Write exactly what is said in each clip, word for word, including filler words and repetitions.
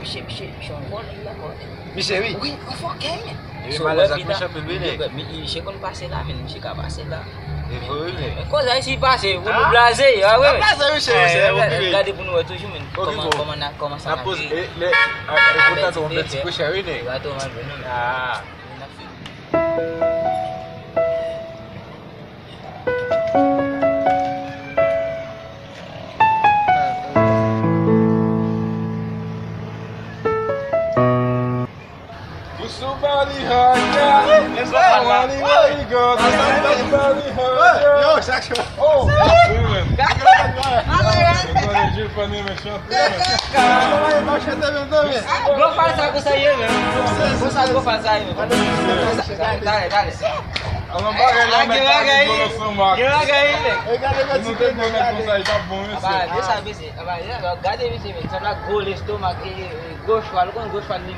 Misye, misye, misye yon vòlè, li dakò. Misye, wi. Wi, yon fòkè, men. Epi malèz ak misye anpil, wi, nèg. Misye konn pase la, men misye ka pase la. E vre, wi, men. Koze a isi pase, ou blaze, a, wi. Blaze, misye, misye, gade pou nou wè toujou, men. Kòman, kòman, kòman sa ap vire. Lè, a, e, pou tande yon bèl ti kouchè, wi, nèg. Gade, man, vini, men. Ah. Yo, sa cho. Oh, wi, men. Gade, gade, gade. Gwo fal sa konsa ye, men. Konsa gwo fal sa ye, men. Dale, dale, dale. Gen bagay, men. Gen bagay, men. Gade, gade, gade. Aba, de sa, mesye. Aba, gade, mesye, men. Sa la gwo lestomak, e, e, gwo chwal, ou konn gwo chwal li.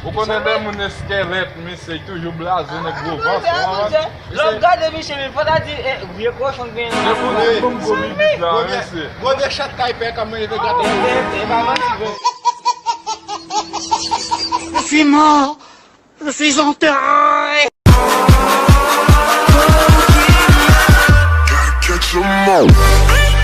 Ou konnen lè moun eskèlèt, mesye, toujou blaze, nèg gwo vant. Lè w ap gade misye, men fò ta di, e, vye kochon k genyen nan. Se pou di, bon, gwo bibit la, mesye. Gwo vye chat kay pè kòm mwen leve gade. E, e, e pa manti, vre. Je suis mort. Je suis enterré. Gotta catch 'em all.